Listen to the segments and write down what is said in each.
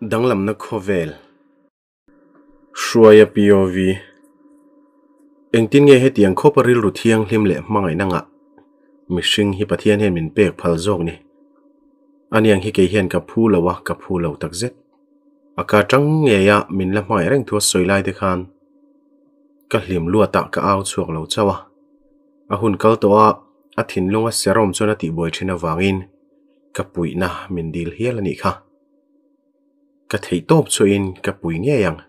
Danglamna khawvel. Hruaia POV. Engtin nge hetiang khawpa rilru thianghlim leh hmangaihna ngah mihring hi Pathian hian min pek phal zawk ni? Aniang hi kei hian ka phu lo a, ka phu lo takzet. A ka tang ngeia min la hmangaih reng thu a sawi lai te khan ka hlim luatah ka au chhuak lo chauh a. A hun kal tawh a, a thinlunga serawm chuan a tihbuai thin avangin ka puihna min dil hial a nih kha. Ka theih tawp chuahin ka pui ngei ang.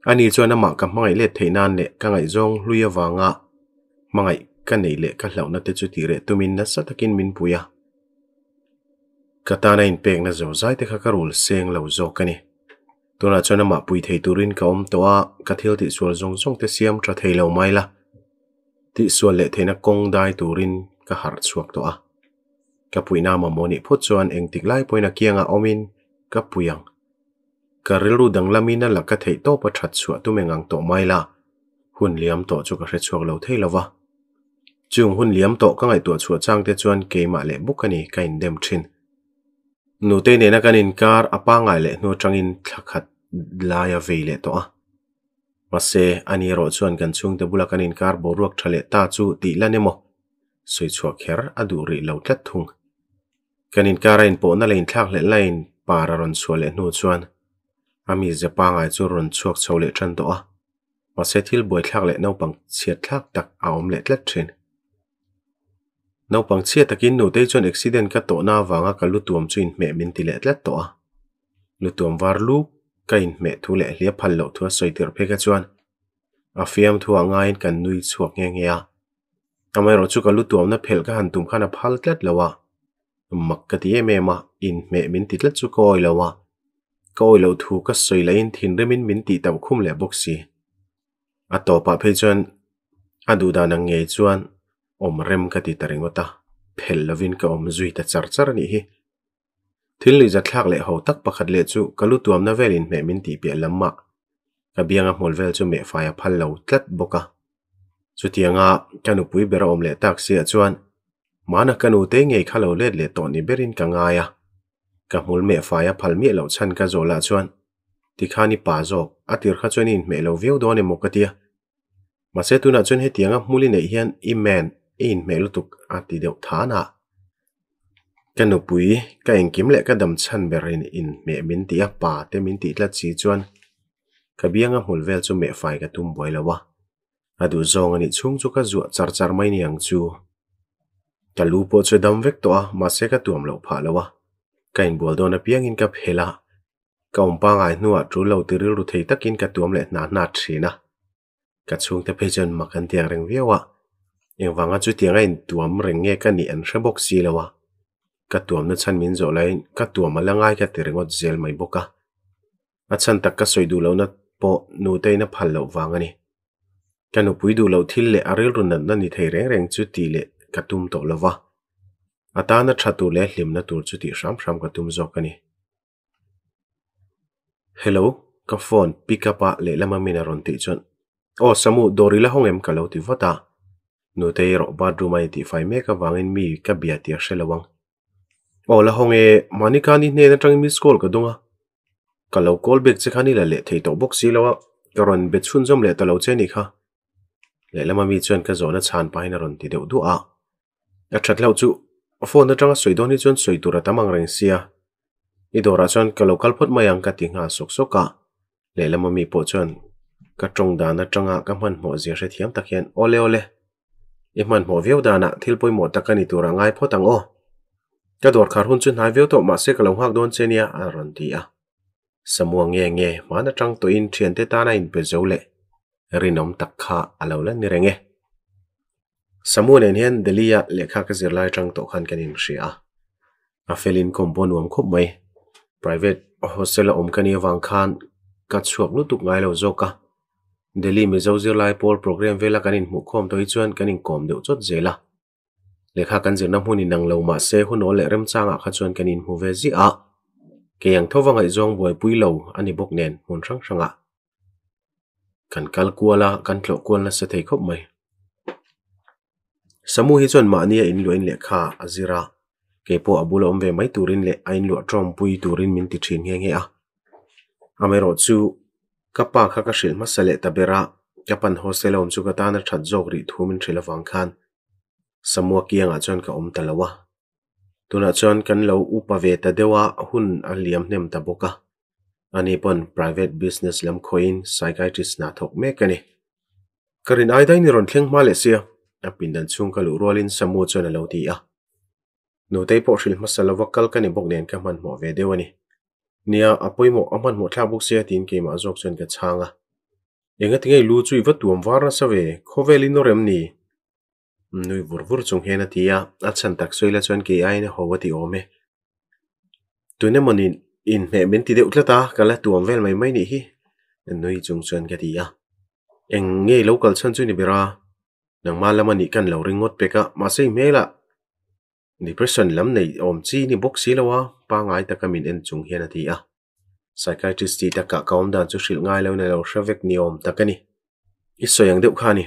Ani chuan amah ka hmangaih let theih nan leh ka ngaihzawng hlui avanga hmangaih ka neih leh ka hlauhna te chu tih reh tumin nasa takin min pui a. Ka tana inpekna zozai te kha ka rul seng lo zawk a ni. Tunah chuan amah pui thei turin ka awm tawh a, ka thil tihsual zawng zawng te siam tha thei lo mai la. Tihsual leh theihna kawng dai turin ka harh chhuak tawh a. Ka puihna mamawh nih phawt chuan engtik lai pawhin a kiangah awmin ka pui ang. Ka rilru danglamin a la ka theih tawp a that chhuah tum eng ang tawh mai la, hun liam tawh chu ka hre chhuak lo thei lo va. Chung hun liam tawh ka ngaihtuah chhuah chang te chuan keimah leh bawk a ni ka indem thin. Nutei nena kan inkar a pangngai leh hnu atangin thla khat lai a vei leh tawh a. Mahse, ani erawh chuan kan chhungte bula kan inkar boruak tha leh ta chu tih lan emaw sawi chhuah kher a duh rih lo tlat thung. Kan inkar a inpawhna leh inthlak hlelh laiin par a rawn chhuah leh hnu chuan a mize pangngai chu rawn chhuak chho leh tan tawh a, mahse thil buaithlak leh naupang chhiatthlak tak a awm leh tlat thin. Naupang chhia takin nutei chuan accident ka tawhna avanga ka lutuam chu inhmeh min ti leh tlat tawh a. Lutuam var luk ka inhmeh thu leh hliah phal loh thu a sawi tirh phei kha chuan a fiamthu ah ngaiin kan nui chhuak nghe nghe a. Amaherawhchu ka lutuamna phelh ka han tum khan a phal tlat lo a. Mak ka ti em em a, inhmeh min ti tlat chu ka awi lo a. Ka awi loh thu ka sawi lahin thinrimin min tih tauh khum leh bawk si. A tawpah phei chuan a duh dan ang ngei chuan awm rem ka ti ta ringawt a, phelh lovin ka awm zui ta char char a nih hi. Thil nuihzatthlak leh ho tak pakhat leh chu ka lu tuamna vel inhmeh min tih piah lam mah ka bianga hmul vel chu mehfai a phal lo tlat bawk a. Chutianga ka nupui ber a awm leh tak siah chuan mahna ka nute ngei kha lo let leh tawh ni berin ka ngai a. Ka hmul mehfai a phal miah loh chhan ka zawh lah chuan tikhan i pa zawk a tir kha chuan i inhmeh lo viau dawn emaw ka tia. Mahse tunah chuan hetianga hmul i neih hian i man i inhmeh lutuk a ti deuh than a. Ka nupui ka engkim leh ka dam chhan berin inhmeh min ti a, pa te min tih tlat si chuan ka bianga hmul vel chu mehfai ka tum buai lo a. A duh zawng a nih chhung chu ka zuah char char mai ni ang chu. Ka lu pawh chu dam vek tawh a, mahse ka tuam loh phah lo a. Ka inbual dawn apiangin ka phel a, ka awm pangai hnuah tul lo ti rilru thei takin ka tuam leh hna hna thin a. Ka chhungte phei chuan mak an tiang reng viau a, engvanga chutiang a intuam reng nge ka nih an hre bawk si lo a. Ka tuamna chhan min zawh laiin ka tuam a la ngai ka ti ringawt zel mai bawk a. A chhan tak ka sawi duh lohna pawh nutein a phal loh vang a ni. Ka nupui duh loh thil leh a rilru natna ni thei reng reng chu tih leh ka tum tawh lo va. A tana tha tur leh hlimna tur chu tih hram hram ka tum zawk a ni. Hello, ka phone pick up a lehlam a min a rawn tih chuan Aw Samu, dawr i la hawng em ka lo ti vat a. Nutei erawh bathroom a intihfai mek avangin mi ka bia tih a hre lo ang. Aw la hawng e, mahni khan i hnen atangin miss call ka dawng a. Ka lo call back che khan i la leh thei tawh bawk si lo a, ka rawn be chhunzawm leh ta lo che nih kha. Lehlam ami chuan ka zawhna chhan pahin a rawn ti deuh duah a. A that hlauh chu phone atanga sawi dawn hi chuan sawi tur a tam ang reng sia. I dawrah chuan ka lo kal phawt mai ang ka ti nghal sawk sawk a. Lehlam ami pawh chuan ka tawng dan atanga ka hmanhmawh zia hrethiam tak hian awle awle. I hmanhmawh viau danah thil pawimawh tak a ni turah ngai phawt ang aw. Ka dawr khar hun chu hnai viau tawh mahse ka lo nghak dawn che nia a rawn ti a. Samua nge nge hman atang tawhin thiante tana inpe zo leh rinawm tak kha a lo la ni reng e. Samua nen hian Delhi-a lehkha ka zir lai atang tawh khan kan inhria a. A felin kawm pawh nuam khawp mai. Private hostel-a awm ka nih avang khan ka chhuak lutuk ngai lo zawk a. Delhi Mizo zirlai pawl program vela kan inhmuhkhawm tawh hi chuan kan inkawm deuh chawt zel a. Lehkha kan zirna hmun inang lo mah se hun awl leh remchangah kha chuan kan inhmu ve ziah a, kei ang thova ngaihzawng buaipui lo a ni bawk nen hmun hrang hrangah kan kal kual a, kan tlawh kual nasa thei khawp mai. Samu hi chuan mahni a inluahin lehkha a zir a, kei pawh a bula awm ve mai turin leh a inluah tawngpui turin min ti thin nghe nghe a. Amaherawhchu, ka pa kha ka hrilh hmasa leh ta ber a, ka pan hostel a awm chu ka tan a that zawk rih thu min hrilh avang khan Samua kiangah chuan ka awm ta lo a. Tunah chuan kan lo upa ve ta deuh a, hun a liam hnem ta bawk a. Ani pawn private business lam khawihin psychiatrist hna thawk mek a ni. Ka rin ai daih ni rawn thleng hma leh sia, a pindan chhung ka luh rualin Samu chuan a lo ti a. Nutei pawh hrilh hmasa lova kal ka ni bawk nen ka hmanhmawh ve deuh a ni. Nia, a pawimawh, a hmanhmawh thlak bawk sia tiin keimah zawk chuan ka chhang a. Engati ngei lu chu i va tuam var nasa ve, khawvel i nawr em ni? Nui vur vur chung hian a ti a, a chhan tak sawi la chuan kei aiin a ho a ti awm e. Tun emaw ni inhmeh min ti deuh tlat a, ka la tuam vel mai mai nih hi, nui chung chuan ka ti a. Eng nge i lo kal chhan chu ni ber a? Nangmah lama nih kan lo ring ngawt pek a, mahse i hmelah depression lam nei awm chi ni bawk si lo a, pangngai taka min en chung hian a ti a. Psychiatrist tih takah ka awm dan chu hrilh ngai lo in a lo hre vek ni awm tak a ni. I sawi ang deuh kha a ni.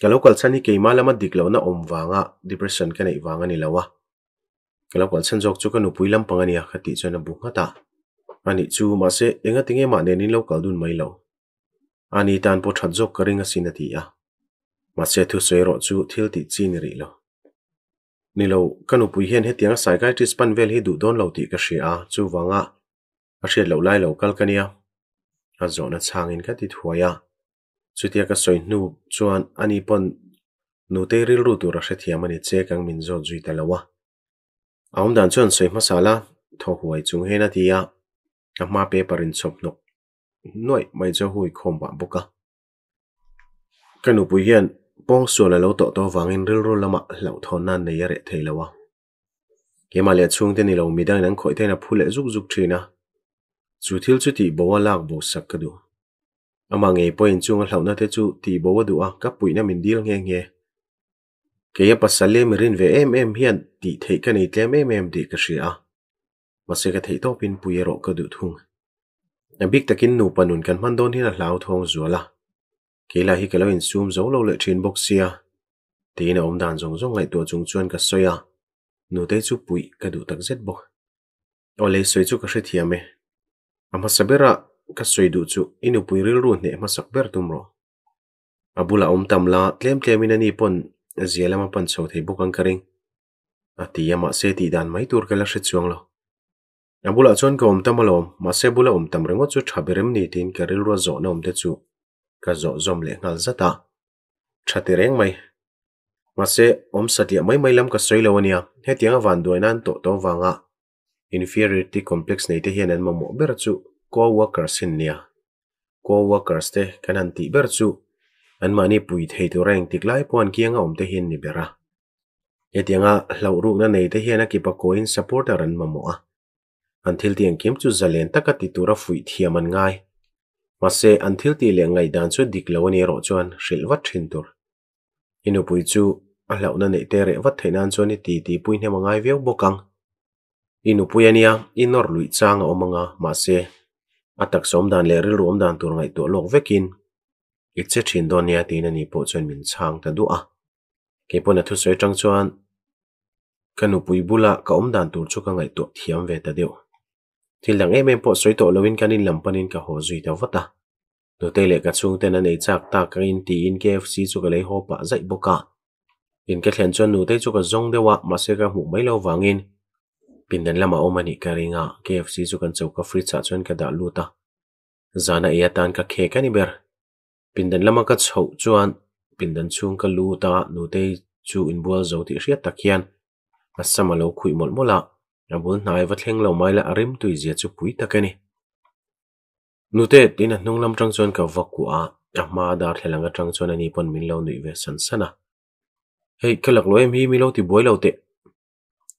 Ka lo kal chhan hi keimah lama dik lohna awm vanga depression ka neih vang a ni lo a. Ka lo kal chhan zawk chu ka nupui lampang a nia ka tih chuan a bu nghat a. A nih chu mahse engati nge mah nen in lo kal dun mai lo. A ni tan pawh that zawk ka ring asin a ti a. Mahse thusawi erawh chu thil tih chi ni rih lo. Ni lo, ka nupui hian hetianga psychiatrist pan vel hi duh dawn lo tih ka hria a, chuvanga a hriat loh lai lo kal ka nia. A zawhna chhangin ka ti thuai a, chutia ka sawi hnu chuan ani pawn nutei rilru tur a hrethiam a ni che kang min zawt zui ta lo a. A awmdan chuan sawi hmasa la, thaw huai chung hian a ti a, a hma paper in chhawp hnawk nuaih mai chu a hui khawm pah bawk a. Ka nupui hian pawngsual a lo tawh tawh avangin rilru lamah hlauhthawnna an nei a reh thei lo a. Keimah leh chhungte ni lo midangin an khawih thein a phu leh zuk zuk thin a. Chu thil chu tih bo a lak bo sak ka duh. Amah ngei pawhin chung a hlauhna te chu tih bo a duh a, ka puihna min dil nghe nghe. Keia pasal leh mi rin ve em em hian tih theih ka nei tlem em em tih ka hria a. Mahse ka theih tawpin pui erawh ka duh thung. A bik takin nupa nun kan hman dawn hian a hlauthawng zual a. Keilai hi ka lo insum zo lo leh thin bawk sia. Tiin a awmdan zawng zawng ngaihtuah chung chuan ka sawi a, nutei chu puih ka duh tak zet bawk. Aw lei sawi chu ka hrethiam e. A hmasa bera ka sawi duh chu i nupui rilru hneh hmasak ber tum rawh. A bulah awm tam la, tlem tlemin ani pawn zia lama pan chho thei bawk ang ka ring. A ti a, mahse tih dan mai tur ka la hre chuang lo. A bulah chuan ka awm tam alawm, mahse bula awm tam ringawt chu tha ber em ni tiin ka rilrua zawhna awm te chu ka zawh zawm leh nghal zat a. Tha ti reng mai. Mahse, awm satliah mai mai lam ka sawi lo a nia, hetiang a vanduai nan tawh tawh avanga inferiority complex nei te hian an mamawh ber chu co-workers hi an nia. Co-workers te kan han tih ber chu anmahni pui thei tura engtik lai pawh an kianga awm te hi an ni ber a. Hetianga hlauhrukna nei te hian a kipa kawiin supporter an mamawh a, an thil tih engkim chu zalen taka ti tura fuih thiam an ngai. Mahse, an thil tih leh ngaihdan chu dik lo a ni erawh chuan hrilh vat thin tur. I nupui chu a hlauhna neih te reh vat theih nan chuan i ti ti pui hnem a ngai viau bawk ang. I nupui a nia, i nawr luih chang a awm ang a, mahse, a taksa awmdan leh rilru awmdan tur ngaihtuah lawk vekin i che thin dawn nia tiin ani pawh chuan min chhang ta duah a. Kei pawn a thusawi atang chuan ka nupui bula ka awm dan tur chu ka ngaihtuah thiam ve ta deuh. Thil dang em em pawh sawi tawh loin kan in lam panin ka haw zui ta vat a. Nutei leh ka chhungten an ei chak tak ka in tiin KFC chu ka lei haw pah zaih bawk a. In ka thlen chuan nutei chu ka zawng deuh a, mahse ka hmuh mai lo vangin pindan lamah awm a nih ka ring a, KFC chu kan choka fridge ah chuan ka dah lut a. Zana ei atan ka khek a ni ber. Pindan lama ka chhoh chuan pindan chhung ka lut a, nutei chu inbual zo tih hriat tak hian a sam a lo khuih mawlh mawlh a, a bul hnai va thleng lo mai la a rim tui zia chu pui tak a ni. Nute tiin a hnung lam tang chuan ka va kuah a, a hma darthlalang atang chuan ani pawn min lo nuih ve san san a. Hei ka lak lo em hi mi lo ti buai lo teh.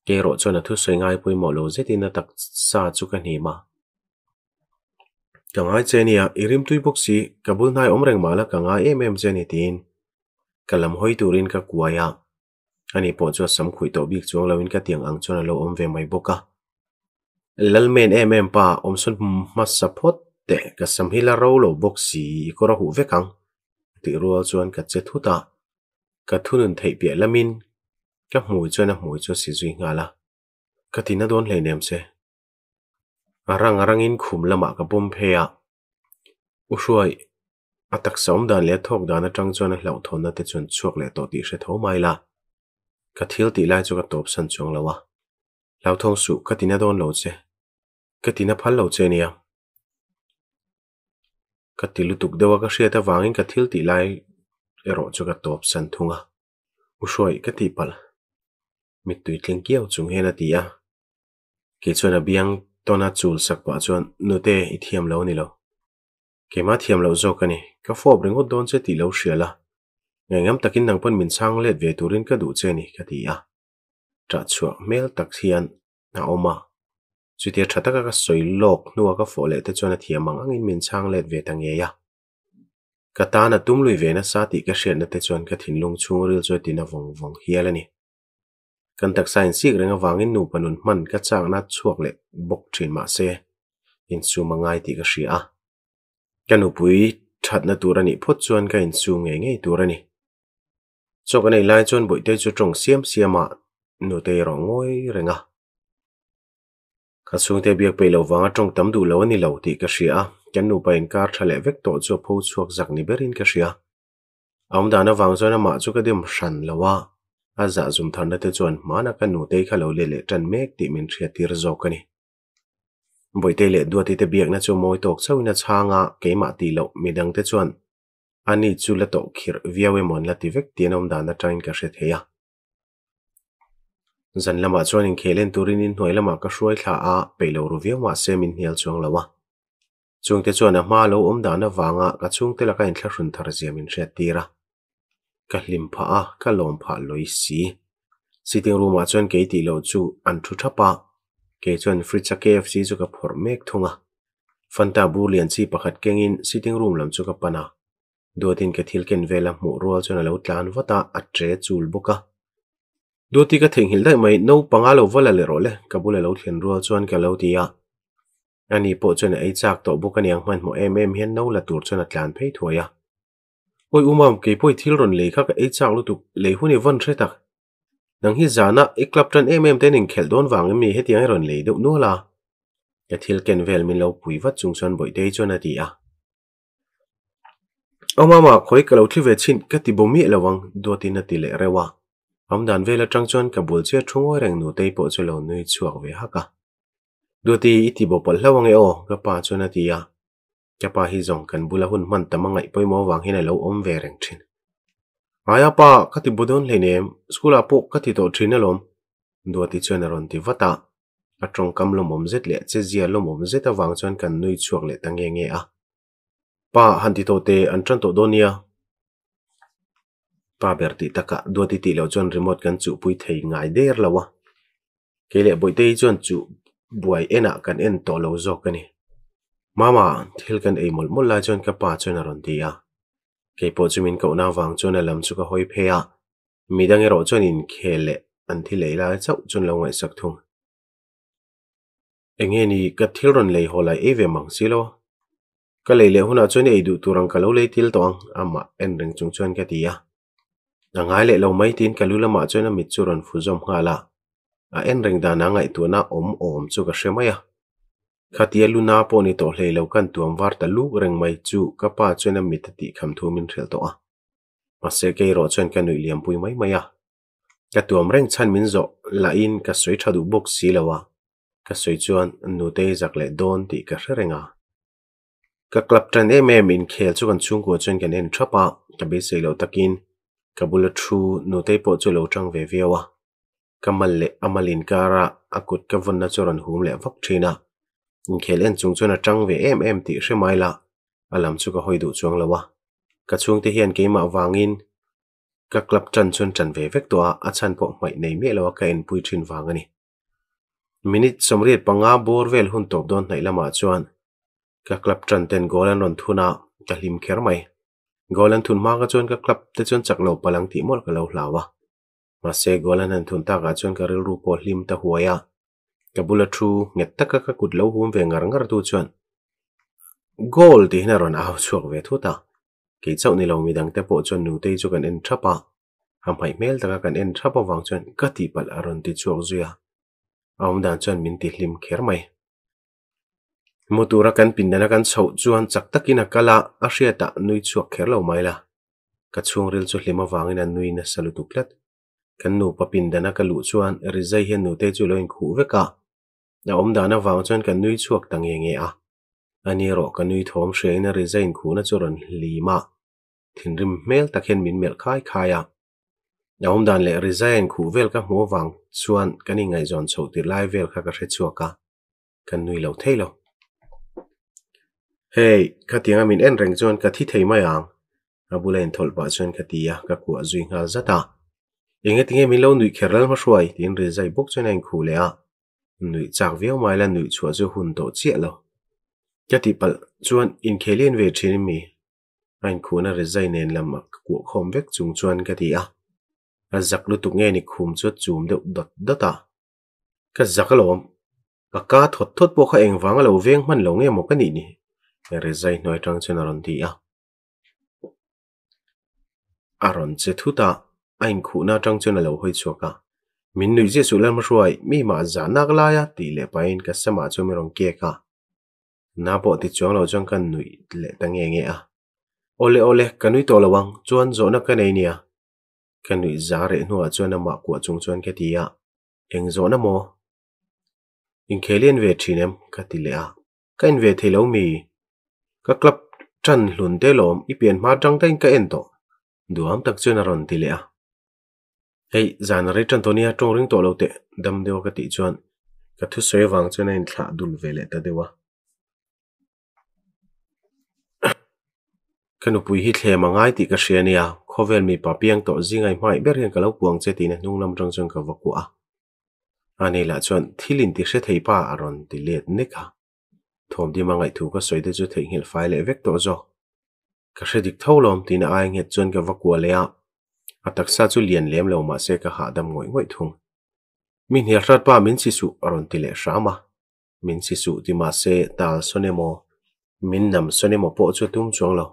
Kei erawh chuan a thusawi ngai pawimawh lo zetin a taksa chu ka hnim a. Ka ngai che nia, i rimtui bawk si, ka bul hnai awm reng mah la ka ngai em em che ni tiin ka lam hawi turin ka kuai a. Ani pawh chu a sam khuih tawh bik chuang loin ka tiang ang chuan a lo awm ve mai bawk a. Lalmen em em pa, awmsawn hmasa phawt teh, ka sam hi la ro lo bawk si, i kawr a huh vek ang, tih rual chuan ka che thut a. Ka thunun theih piah lamin Ka hmui chuan a hmui chu a si zui nghal a, ka tina dawn hleinem che. A rang a rangin khum lamah ka pawm phei a. U Hruai, a taksa awm dan leh a thawk dan atang chuan a hlauhthawnna te chuan chhuak leh tawh tih hre tho mai la. Ka thil tih lai chu ka tawp san chuang lo a. Hlauthawng suh, ka tina dawn lo che. Ka tina phal lo che nia. Ka ti lutuk deuh a ka hriat avangin ka thil tih lai erawh chu ka tawp san thung a. U Hruai, ka tihpalh. Mittui tling kiau chung hian a ti a. Kei chuan a biang tawna chul sak pah chuan, Nute, i thiam lo a ni lo. Keimah thiam loh zawk a ni. Ka fawp ringawt dawn che tih lo hria la. Ngaihngam takin nang pawn min chhang let ve turin ka duh che a ni, ka ti a. Ṭah chhuah hmel tak hian a awm a. Chutia ṭha taka ka sawi lawk hnua ka fawh leh te chuan a thiam ang angin min chhang let ve ta ngei a. Ka tan a tum lui ve nasa tih ka hriatna te chuan ka thinlung chhungril chu a tina vawng vawng hial a ni. Kan taksa insik reng avangin nupa nun hman ka chakna chhuak leh bawk thin mah se, insum a ngai tih ka hria a. Ka nupui thatna tur a nih phawt chuan ka insum ngei ngei tur a ni. Chaw kan ei lai chuan Bawihtei chu tawng siam siam a, nutei erawh ngawi reng a. Ka chhungte biak peih loh vanga tawng tam duh lo a ni lo tih ka hria a, kan nupa inkar tha leh vek tawh chu a pho chhuak zak ni berin ka hria. A awm dan avang chuan amah chu ka dim hran lo a, a zah zum tharna te chuan hmana ka nutei kha lo let leh tan mek tih min hriattir zawk a ni. Bawihtei leh Duati te biakna chu mawi tawk chauhin a chhang a, keimah tih loh midang te chuan ani chu la tawh khirh viau emaw an la ti vek tih an awm dan atangin ka hre thei a. Zan lamah chuan inkhel en turin inhnuai lamah ka hruai thla a, peih lo ru viau mah se min hnial chuang lo a. Chungte chuan a hma lo awm dan avanga ka chhungte laka inthlahrun thar zia min hriat tir a. Ka hlim phah a, ka lawm phah lawi si. Sitting room ah chuan kei tih loh chu an thu thap a, kei chuan fridge a KFC chu ka phawrh mek thung a. Fanta bur lian chi pakhat kengin sitting room lam chu ka pan a. Duatin ka thil ken vel a hmuh rual chuan a lo tlan vat a, a tre chul bawk a. Duati ka theihnghilh daih mai, naupang a lo va la leh rawh le, ka bula lo thlen rual chuan ka lo ti a. Ani pawh chuan a ei chak tawh bawk aniang hmanhmawh em em hian no la tur chuan a tlan phei thuai a. Awi Umam, kei pawh i thil rawn lei kha ka ei chak lutuk, lei hun i vawn hre tak. Nang hi zana i club tan em em ten inkhelh dawn vang em ni hetiang i rawn lei deuh nual a? Ka thil ken vel min lo pui vat chung chuan Bawihtei chuan a ti a. Aw mama, khawi ka lo thli ve chhin, ka ti bo miah lo ang, Duatin a ti leh reuh a. Awmdan vel atang chuan ka bul chiah thu ngawi reng Nutei pawh chu lo nui chhuak ve hak a. Duati, i ti bo palh hlauh ange aw, ka pa chuan a ti a. Ka pa hi zawng kan bula hun hman tam a ngaih pawimawh avang hian a lo awm ve reng thin. Aia pa, ka ti bo dawn hleinem, school ah pawh ka ti tawh thin alawm, Duati chuan a rawn ti vat a. A tawngkam lawmawm zet leh chezia lawmawm zet avang chuan kan nui chhuak leh ta nge nge a. Pa, han ti tawh teh, an tan tawh dawn nia. Pa ber tih takah Duati tih loh chuan remote kan chuhpui thei ngai der lo a. Kei leh Bawihtei chuan chuh buai enah kan en tawh lo zawk a ni. Mama, thil kan ei mawlh mawlh lai chuan ka pa chuan a rawn ti a. Kei pawh chu min kohna avang chuan a lam chu ka hawi phei a. Midang erawh chuan inkhel leh an thil ei lai chauh chuan lo ngaihsak thung. Eng nge ni ka thil rawn lei haw lai ei ve mang si lo. Ka lei leh hunah chuan i ei duh tur ang ka lo lei til tawh ang, amah en reng chung chuan ka ti a. A ngai leh lo mai tiin ka lu lamah chuan a mit chu rawn fu zawm nghal a. A en reng danah ngaihtuahna awm awm chu ka hre mai a. Khatia luna pawh ni tawh hlei lo kan tuam var ta luk reng mai chu ka pa chuan a mit a tih kham thu min hrilh tawh a. Mahse kei erawh chuan ka nuih liampui mai mai a. Ka tuam reng chhan min zawh lahin ka sawi tha duh bawk si lo a, ka sawi chuan nutei zak leh dawn tih ka hre reng a. Ka club tan em em inkhel chu kan chhungkua chuan kan en thap a, ka beisei loh takin ka bula thu nutei pawh chu a lo tang ve viau a. Ka mal leh a mal inkara a kut ka vawnna chu a rawn hum leh vak thin a, inkhel en chung chuan a tang ve em em tih hre mai la, a lam chu ka hawi duh chuang lo a. Ka chhungte hian keimah vangin Ka club tan chuan tan ve vek tawh a, a chhan pawh hmaih nei miah lo a ka enpui thin vang a ni. Minute 85 bawr vel hun tawp dawn hnaih lamah chuan ka club tan ten goal an rawn thun a, ka hlim kher mai. Goal an thun hma ka chuan ka club te chuan chak lo palang tih mawlh ka lo hlau a. Mahse goal an han thun takah chuan ka rilru pawh hlim ta huai a, ka bula thu nghet taka ka kut lo hum ve ngar ngar tu chuan Goal tihin a rawn au chhuak ve thut a. Kei chauh ni lo midang te pawh chuan nutei chu kan en thap a, a hmaih hmel taka kan en thap avang chuan ka tihpalh a rawn ti chhuak zui a, a awmdan chuan min ti hlim kher mai. Mu tura kan pindana kan chhoh chuan chak takin a kal a, a hriatah nui chhuak kher lo mai la. Ka chhungril chu hlim avangin a nui nasa lutuk tlat. Kan nupa pindana ka luh chuan Rizai hian nutei chu a lo inkhuh vek a, a awm dan avang chuan kan nui chhuak ta nge nge a. Ani erawh ka nui thawm hriain a Rizai inkhuhna chu a rawn hlim a, thinrim hmel tak hian min melh khai khai a. A awm dan leh Rizai a inkhuh vel ka hmuh avang chuan kan inngaihzawn chhoh tirh lai vel kha ka hre chhuak a. Kan nui lo thei lo. Hey, khatianga min en reng chuan ka thi thei mai ang, a bula inthawlh pah chuan ka ti a, ka kuah zui nghal zat a. Enge tinge min lo nuih kher lal hmahruai? tiin Rizai bawk chuan a inkhuh leh a. Nuih chak viau mai la nuih chhuah chu hun tawh chiah lo. Ka tih palh chuan inkhel en ve thin mi? A inkhuhna Rizai nen lam a kuah khawm vek chung chuan ka ti a. A zak lutuk nge ni khum chu a chum deuh dawt dawt a. Ka zak alawm. Ka ka thawt thawt pawh kha engvang a lo veng hman lo nge maw ka nih ni? Rezai hnuai atang chuan a rawn ti a. A rawn che thut a, a inkhuhna atang chuan a lo hawi chhuak a. Min nuih ziah suh Lalhmahruai, mi mah zah nak lai a tih leh pahin ka samah chuan min rawn kek a. Na pawh ti chuang lo chuan ka nuih leh ta nge nge a. Awle awle, ka nui tawh lo ang, chuan zawhna ka nei nia. Ka nuih za reh hnuah chuan amah kuah chung chuan ka ti a, Eng zawhna maw? Inkhel i en ve thin em? ka ti leh a. Ka en ve thei lo mi? Ka club tan hlun te lawm, i pian hma atang daihin ka en tawh. Duham tak chuan a rawn ti leh a. Hei, zan a rei tan tawh nia, tawng ring tawh lo teh, dam deuh a ka tih chuan ka thusawi avang chuan a inthlah dul ve leh ta deuh a. Ka nupui hi thlem a ngai tih ka hria nia, khawvel mipa piang tawh zingai hmaih ber hian ka lo kuang che tiin a hnung lam atang chuan ka va kuah a. Ani lah chuan thil inti hre thei pa a rawn ti let nek a. Thawmdima ngaihthu ka sawi te chu theihnghilh fai leh vek tawh zawk. Ka hre dik tho lawm tiin a ai nghet chuan ka va kuah leh a, a taksa chu lian lem lo mahse ka hahdam ngawih ngawih thung. Mi hnial hrat pa min si suh a rawn ti leh hram a. Min si suh ti mahse tal sawn emaw, min nam sawn emaw pawh chu a tum chuang lo.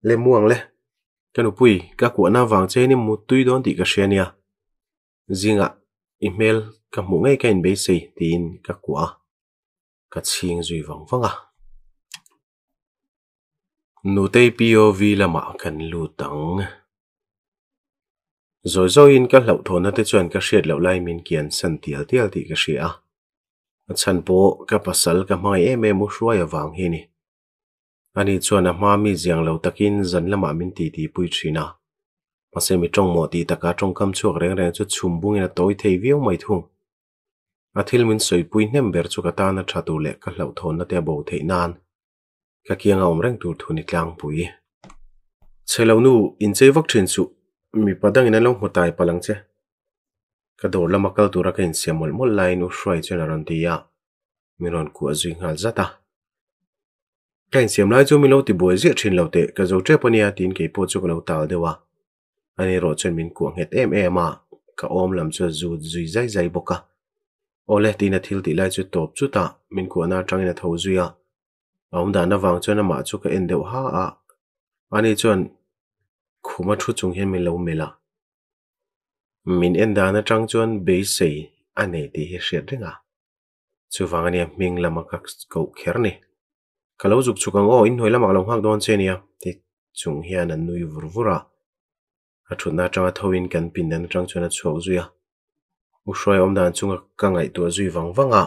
Le muang le, ka nupui ka kuahna avang che hian i muttui dawn tih ka hria nia. Zingah i hmel ka hmuh ngei ka inbeisei tiin ka kuah a, ka chhing zui vang vang a. Nutei POV lamah kan lut ang. Zawi zawiin ka hlauhthawnna te chuan ka hriat loh lai min kian san tial tial tih ka hria a. A chhan pawh ka pasal ka hmangaih em em u hruai avang hi a ni. Ani chuan a hma mi ziang lo takin zan lamah min titi pui thin a. Mahse mi tawngmawh tih takah tawngkam chhuak reng reng chu chhum bungin a tawi thei viau mai thung. A thil min sawipui hnem ber chu ka tana tha tur leh ka hlauhthawnna te a bo theih nan ka kianga awm reng tur thu ni tlangpui. Chhe lo nu, inchei vak thin suh, mipa dangin an lo hmu tai palh ang che. Ka dawr lama kal tura ka insiam mawlh mawlh laiin U Hruai chuan a rawn ti a, min rawn kuah zui nghal zat a. Ka insiam lai chu min lo ti buai ziah thin lo teh, ka zo tep a nia tiin kei pawh chu ka lo tal deuh a. Ani erawh chuan min kuah nghet em em a, ka awm lam chu a zut zui zai zai bawk a. Awle tiin a thil tih lai chu tawp chutah min kuahna atangin a tho zui a. A awm dan avang chuan amah chu ka en deuh ha a, ani chuan khuma thu chung hian min lo melh a. Min en dan atang chuan beisei a nei tih hi hriat reng a. Chuvang ania hming lama ka koh kher ni. Ka lo zuk chhuk ang aw, inhnuai lamah ka lo nghak dawn che nia ti chung hian a nui vur vur a. A thutna atanga thoin kan pindan atang chuan a chhuak zui a. U Hruai awm dan chunga ka ngaihtuah zui vang vang a.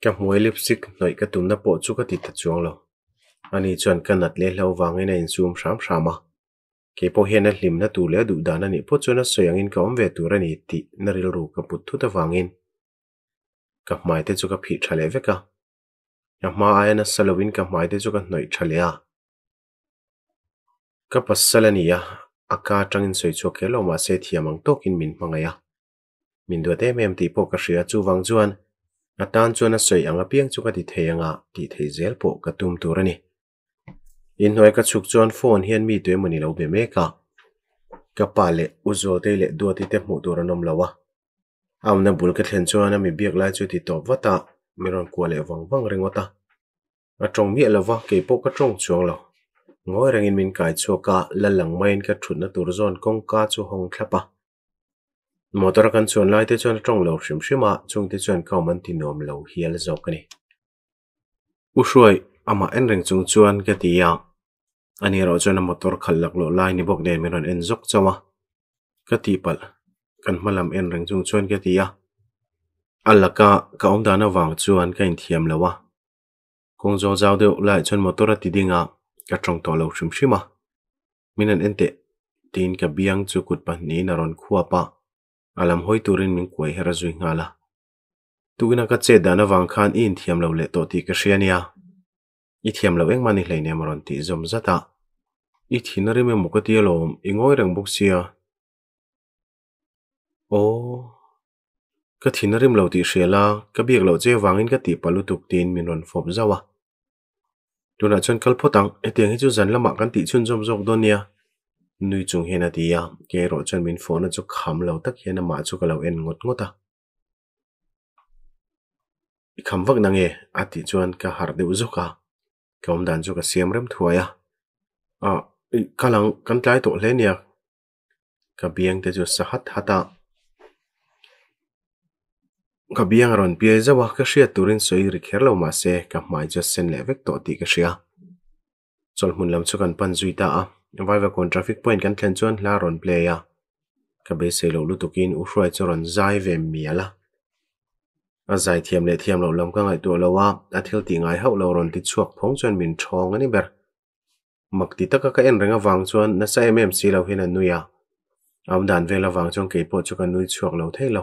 Ka hmuai lipstick hnawih ka tumna pawh chu ka ti ta chuang lo. Ani chuan ka nat leh hlo vangin a insum hram hram a. Kei pawh hian a hlimna tur leh a duh dan a nih phawt chuan a sawi angin ka awm ve tur a ni tih na rilru ka put thut avangin ka hmai te chu ka phih tha leh vek a. Ka hma aia nasa lovin ka hmai te chu ka hnawih tha leh a. Ka pasal a ni a, a ka atangin sawi chhuak kher lo mahse thiam ang tawkin min hmangaih a. Min duat em em tih pawh ka hria chuvang chuan a tan chuan a sawi ang apiang chu ka ti thei anga tih theih zel pawh ka tum tur a ni. Inhnuai ka chhuk chuan phone hian mi tu emawni lo be mek a, ka pa leh U Zawltei leh Duati te hmuh tur an awm lo a. A awmna bul ka thlen chuan a mi biak lai chu ti tawp vat a, mi rawn kuah leh vang vang ringawt a. A tawng miah lo va, kei pawh ka tawng chuang lo. Ngawi rengin min kai chhuak a, la lang maiin ka thutna tur zawn kawngka chu hawng thlap a. Motor a kan chuan lai te chuan a tawng lo hrim hrim a, chungte chuan ka awm an ti nuam lo hial zawk a ni. U Hruai, amah en reng chung chuan ka ti a. Ani erawh chuan a motor khalh laklawh lai ni bawk nen min rawn en zawk chauh a. Ka tihpalh, kan hma lam en reng chung chuan ka ti a. A laka ka awm dan avang chuan ka inthiam lo a. Kawng zawl zau deuh laiah chuan motor a ti ding a, ka tawng tawh lo hrim hrim a. Min han en teh, tiin ka biang chu kut pahnihin a rawn khuap a, a lam hawi turin min kuai her a zui nghal a. Tukina ka chet dan avang khan i inthiam lo leh tawh tih ka hria nia. I thiam lo engmah ni hleinem a rawn tih zawm zat a. I thin a rim emaw ka ti alawm, i ngawi reng bawk sia. Aw. Ka thin a rim lo tih hria la, ka biak loh che avangin ka tihpalh lutuk tiin min rawn fawp zauh a. Tunah chuan kal phawt ang, hetiang hi chu zan lamah kan tih chhunzawm zawk dawn nia. Nui chung hian a ti a, kei erawh chuan min fawhna chu kham lo tak hian amah chu ka lo en ngawt ngawt a. I kham vak na nge? a tih chuan ka harh deuh zawk a, ka awm dan chu ka siam rem thuai a. Ah, kal ang, kan tlai tawh hle nia. Ka biang te chu a sa hat hat a. Ka biang a rawn piai zauh a, ka hriat turin sawi ri kher lo mah se ka hmai chu a sen leh vek tawh tih ka hria. Chawlhmun lam chu kan pan zui ta a, Vaivakawn traffic point kan thlen chuan hla a rawn play a, ka beisei loh lutukin U Hruai chu a rawn zai ve mial a. A zai thiam leh thiam loh lam ka ngaihtuah lo a, a thil tih ngai hauh lo rawn ti chhuak phawng chuan min ṭhawng a ni ber. Mak ti taka ka en reng avang chuan nasa em em si lo hian a nui a, a awm dan vel avang chuan kei pawh chu ka nui chhuak lo thei lo.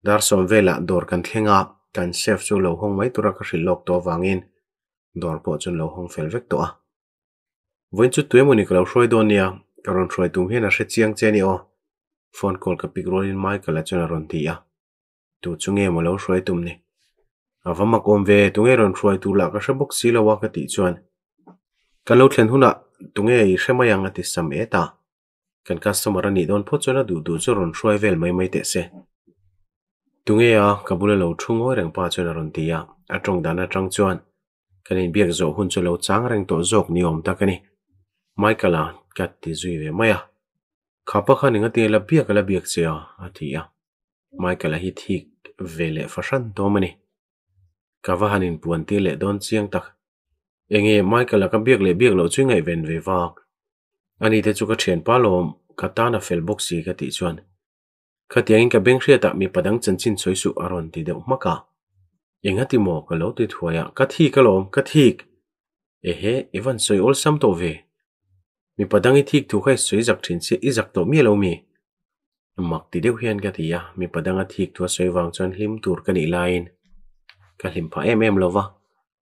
Dar sawm velah dawr kan thleng a, kan chef chu lo hawng mai tura ka hrilh lawk tawh avangin dawr pawh chuan lo hawng fel vek tawh a. Vawiin chu tuemawni ka lo hruai dawn nia, ka rawn hruai tum hian a hre chiang che a ni aw, phone call ka pick rualin Michael-a chuan a rawn ti a. Tu chu nge maw lo hruai tum ni? A va mak awm ve, tunge rawn hruai tur lah ka hre bawk si lo a ka tih chuan kan lo thlen hunah tunge i hre mai ang a ti sam et a. Kan customer a nih dawn phawt chuan a duh duh chu rawn hruai vel mai mai teh se. Tunge a, ka bula lo thu ngawi reng pa chuan a rawn ti a, a tawng dan atang chuan kan inbiak zawh hun chu lo chang reng tawh zawk ni awm tak a ni. Michael-a ka ti zui ve mai a, Kha pa khan engati la biak a la biak che a? a ti a. Michael-a hi thik ve leh fahran tawm a ni. Ka va han inpuan tir leh dawn chiang tak. Enge Michael-a ka biak leh biak loh chu i ngaihven ve vak. Ani te chu ka thianpa lawm, ka tan a fel bawk si ka tih chuan. Khatiangin ka beng hriatah mipa dang chanchin sawi suh a rawn ti deuh hmak a. Engati maw ka lo ti thuai a, ka thik alawm, ka thik! Ehe, i van sawi awlsam tawh ve. Mipa dang i thik thu kha i sawi zak thin sia, i zak tawh miah lo mi? Mak ti deuh hian ka ti a, mipa danga thik thu a sawi vang chuan hlim tur ka nih laiin ka hlim phah em em lo va,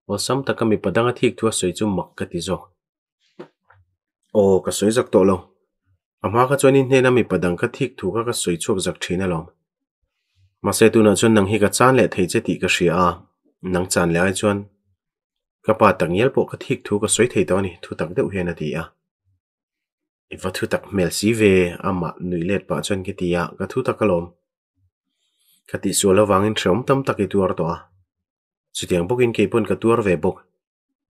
awlsam taka mipa danga thik thu a sawi chu mak ka ti zawk. Aw, ka sawi zak tawh lo. A hma kha chuan i hnena mipa dang ka thik thu kha ka sawi chhuak zak thin alawm. Mahse tunah chuan nang hi ka chan leh thei che tih ka hria a, nang chan leh ai chuan ka pa takngial pawh ka thik thu ka sawi thei tawh a ni, thu tak deuh hian a ti a. I va thu tak hmel si ve, amah nuih let pah chuan ka ti a, ka thu tak alawm. Ka tihsual avangin hrehawm tam tak i tuar tawh a, chutiang bawkin kei pawn ka tuar ve bawk.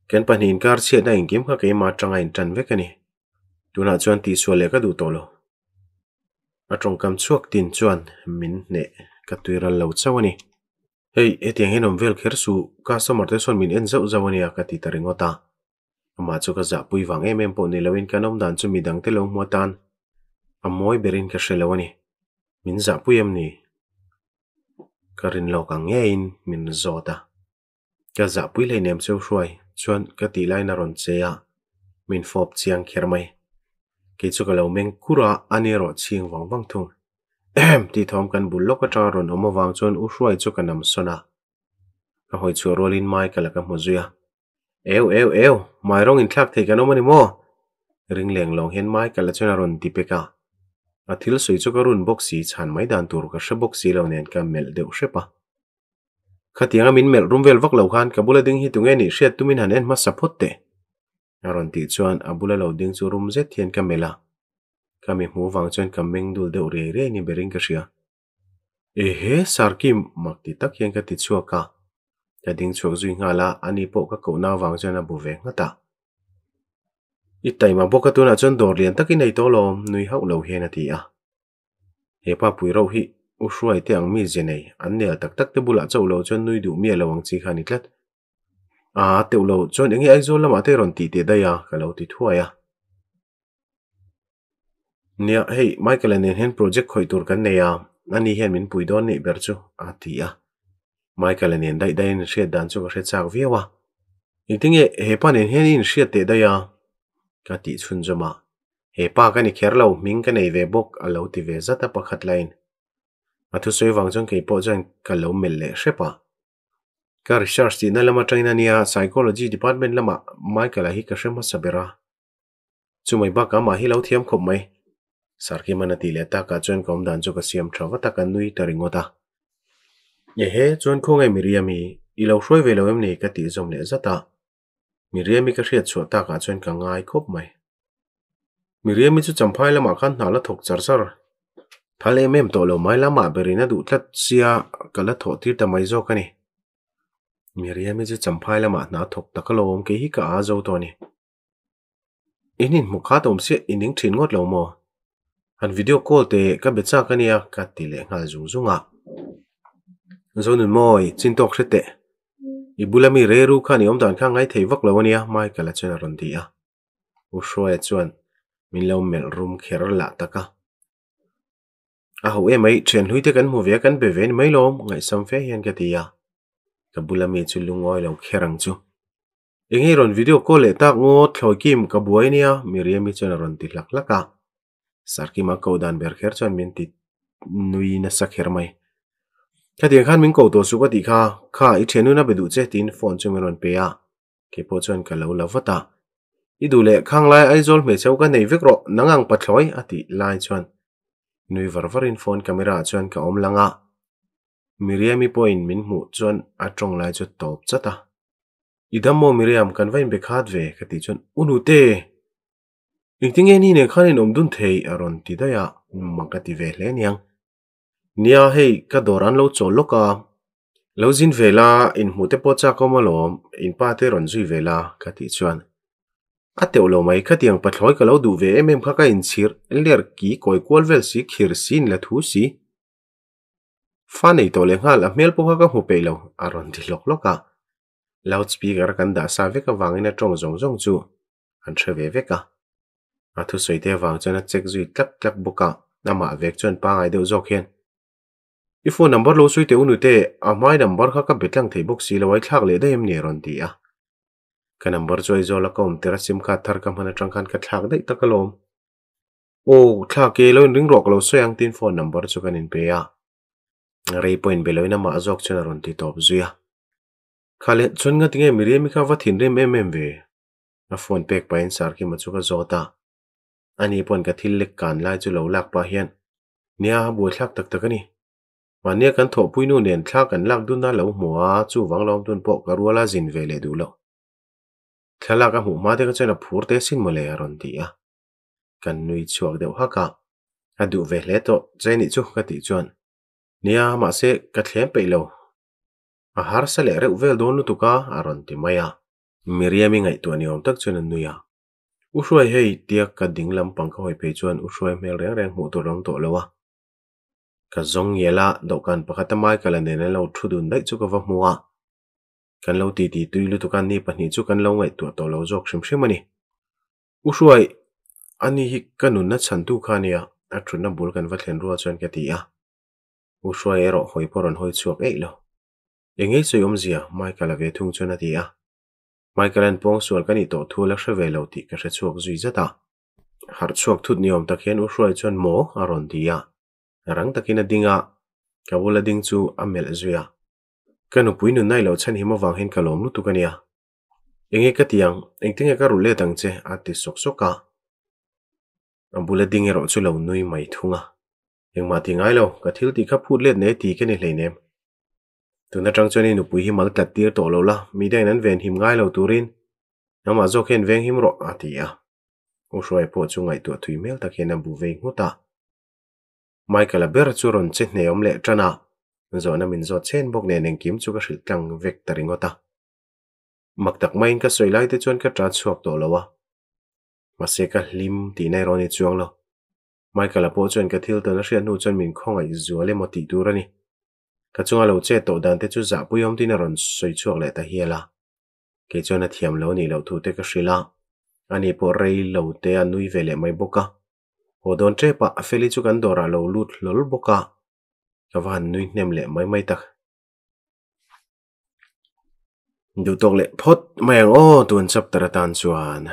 Kan pahnih inkar chhiatna engkim kha keimah atanga intan vek a ni. Tunah chuan tihsual leh ka duh tawh lo. A tawngkam chhuak tin chuan min hneh ka tui ral lo chauh a ni. Hei, hetiang hian awm vel kher suh, customer te sawn min en zauh zauh a nia ka ti ta ringawt a. Amah chu ka zahpui vang em em pawh ni loin kan awm dan chu midang te lo hmu atan a mawi berin ka hre lo a ni. Min zahpui em ni? Ka rin lawk ang ngeiin min zawt a. Ka zahpui hleinem cheu hruai chuan ka tih laiin a rawn che a, min fawp chiang kher mai. Kei chu ka lo meng kur a, a ni erawh chhing vang vang thung. Ehem! tih thawm kan bul lawk atanga rawn awm avang chuan u hruai chu ka nam sawn a. Ka hawi chhuah rualin Michael-a ka hmu zui a. Eu eu eu! Mai rawng inthlak thei kan awm a ni maw? Ring leng lawng hian Michael-a chuan a rawn ti pek a. A thil sawi chu ka run bawk si, chhan mai dan tur ka hre bawk si lo nen ka melh deuh hrep a. Khatianga min melh rum vel vak lo khan ka bula ding hi tunge nih hriat tumin han en hmasa phawt teh. A rawn tih chuan a bula lo ding chu rum zet hian ka melh a. Ka mi hmuh vang chuan ka meng dul deuh riai riai ni berin ka hria. Ehe, Sarkim! mak ti tak hian ka ti chhuak a. Ka ding chhuak zui nghal a, ani pawh ka kohna avang chuan a bu ve nghat a. I taima bawk a tunah chuan dawr lian takin ei tawh lawm, nui hauh lo hian a ti a. He pa pui rauh hi U Hruai te ang mi ze nei, an nel tak tak te bulah chauh lo chuan nui duh miah lo ang chi kha a ni tlat. A teuh lo chuan enge Aizawl lamah te rawn tih teh daih a ka lo ti thuai a. Nia, hei Michael-a nen hian project khawih tur kan nei a, ani hian min pui dawn nih ber chu a ti a. Michael-a nen daih daih in hriat dan chu ka hre chak viau a. Engtinge hepa nen hian i inhriat teh daih a? Ka tih chhunzawm a. Hepa ka ni kher lo, hming ka nei ve bawk a lo ti ve zat a pakhat laiin. A thusawi vang chuan keipawh chuan ka lo melh leh hrep a. Ka research tihna lam atangin a nia, Psychology department lamah Michael-a hi ka hre hmasa ber a. Chumai bakah amah hi lo thiam khawp mai. Sarkiman a tih leh takah chuan ka awm dan chu ka siam tha vat a, ka nui ta ringawt a. Ehe, chuan khawnge Miriam-i, i lo hruai ve lo em ni? ka tih zawm leh zat a. Miriam-i ka hriat chhuah takah chuan ka ngai khawp mai. Miriam-i chu Champhai lamah khan hna la thawk char char. Phal em em tawh lo mai lamah berin a duh tlat sia ka la thawh tir ta mai zawk a ni. Miriam-i chu Champhai lamah hna thawk tak alawm, kei hi ka aa zo tawh a ni. In inhmu khat awm chiah i ning thin ngawt lo maw? Han video call teh ka be chak a nia ka ti leh nghal zung zung a. Zonun mawi, chin tawk hre teh. I bula mi reiru khan i awm dan kha ngai thei vak lo a nia Michael-a chuan a rawn ti a. U Hruaia chuan min lo melh rum kher lah tak a. A ho em mai, thian hlui te kan hmu ve a, kan be ve ni mai lawm, ngaihsam fe hian ka ti a. Ka bula mi chu lungawi lo kher ang chu. Eng nge rawn video call leh tak ngawt thlawi kim ka buai nia Miriam-i chuan a rawn ti hlak hlak a. Sarkima ko dan ber kher chuan min ti nui nasa kher mai. Khatiang khan min ko tawh suh ka tih kha, kha i thiannu na be duh che tiin phone chu min rawn pe a. Kei pawh chuan ka lo la vat a. I duh leh khang lai Aizawl hmeichhe ho ka nei vek rawh, nang ang pathlawi a tih lai chuan nui var varin phone camera ah chuan ka awm lang a. Miriam-i pawhin min hmuh chuan a tawng lai chu tawp chat a. I dam maw Miriam, kan va inbe khat ve ka tih chuan U Nute! Engtinge ni nen khan in awm dun thei a rawn ti daih a, mak a ti ve hle aniang. Nia hei ka dawr an lo chawl lawk a, lo zin ve la inhmuh te pawh chak awm alawm, in pa te rawn zui ve la ka tih chuan a teuh lo mai khatiang pathlawi ka lo duh ve em em kha ka inchhir ler ki kawi kual vel si khir si in la thu si. Fa nei tawh leh nghal a hmel pawh kha ka hmu peih lo a rawn ti hlawk hlawk a. Loud speaker kan dah sa vek avangin a tawng zawng zawng chu an hre ve vek a. A thusawi te avang chuan a check zui tlak tlak bawk a, amah vek chuan pangai deuh zawk hian, I phone number lo sawi teh u nute, a hmai number kha ka be tlang thei bawk si lo a, i thlak leh daih em ni a rawn ti a. Ka number chu Aizawl a ka awm tir a sim card thar ka hman atang khan ka thlak daih tak alawm. Aw, thlak e, lo inring rawh ka lo sawi ang tiin phone number chu kan inpe a. Rei pawh inbe loin amah zawk chuan a rawn ti tawp zui a. Kha leh chuan nga tinge Miriam-i kha va thinrim em em ve? A phone pek pahin Sarkima chu ka zawt a. Ani pawn ka thil lek kan lai chu lo lak pah hian, Nia, a buaithlak tak tak a ni. Mahnia kan thawhpui nu nen thla kan lak dun a lo hmu a, chuvang lawm tun pawh ka ruala zin ve leh duh lo. Thlalak a hmuh hma te kha chuan a phur te sin mawle a rawn ti a. Kan nui chhuak deuh hak a, a duh ve hle tawh che nih chu ka tih chuan, Nia, mahse ka thlem peih lo. A harsa leh reuh vel dawn lutuk a, a rawn ti mai a. Miriam-i ngaihtuah ni awm tak chuan a nui a. U Hruai hei, tia ka ding lampang ka hawi phei chuan U Hruai hmel reng reng hmuh tur a awm tawh lo a. Ka zawng ngial a, dawhkan pakhata Michael-a nen an lo thu dun daih chu ka va hmu a. Kan lo titi tui lutuk a, ni pahnih chu kan lo ngaihtuah tawh lo zawk hrim hrim a ni. U Hruai, ani hi ka nunna chhantu kha a nia, a thutna bul kan va thlen rual chuan ka ti a. U Hruai erawh hawi pawh rawn hawi chhuak eih lo. Eng ei sawi awmzia? Michael-a ve thung chuan a ti a. Michael-a'n pawngsual ka nih tawh thu la hre ve lo tih ka hre chhuak zui zat a. Harh chhuak thut ni awm tak hian U Hruai chuan maw a rawn ti a. Rang takin a ding a, ka bula ding chu a melh zui a. Ka nupui nunna i lo chhanhim avang hian ka lawm lutuk a nia. Enge ka ti ang, engtinge ka rulh let ang che? a ti sawk sawk a. A bula ding erawh chu lo nui mai thung a. Engmah ti ngai lo, ka thil tih kha phut let nei ti ka ni hleinem. Tun atang chuan i nupui hi mal tlat tir tawh lo la, mi dangin an venhim ngai lo turin nangmah zawk hian venghim rawh, a ti a. U Hruaia pawh chu ngaihtuah thui hmel tak hian a bu vei nghut a. Michael-a ber chu rawn che hne awm leh tan a, zawhna min zawt chen bawk nen engkim chu ka hrilh tlang vek ta ringawt a. Mak tak maiin ka sawi lai te chuan ka tan chhuak tawh lo a, mahse ka hlim tihna erawh a ni chuang lo. Michael-a pawh chuan ka thil tawn a hriat hnu chuan min khawngaih zual emaw tih tur a ni. Ka chunga lo chet tawh dan te chu zahpui awm tiin a rawn sawi chhuak leh ta hial a. Kei chuan a thiam lo anih loh thu te ka hrilh a, ani pawh rei lo te a nui ve leh mai bawk a. Haw dawn tep a, Feli chu kan dawrah a lo lut hlawl bawk a, ka va han nui hnem leh mai mai tak. Duhtawk leh phawt mai ang aw tun chapter atan chuan.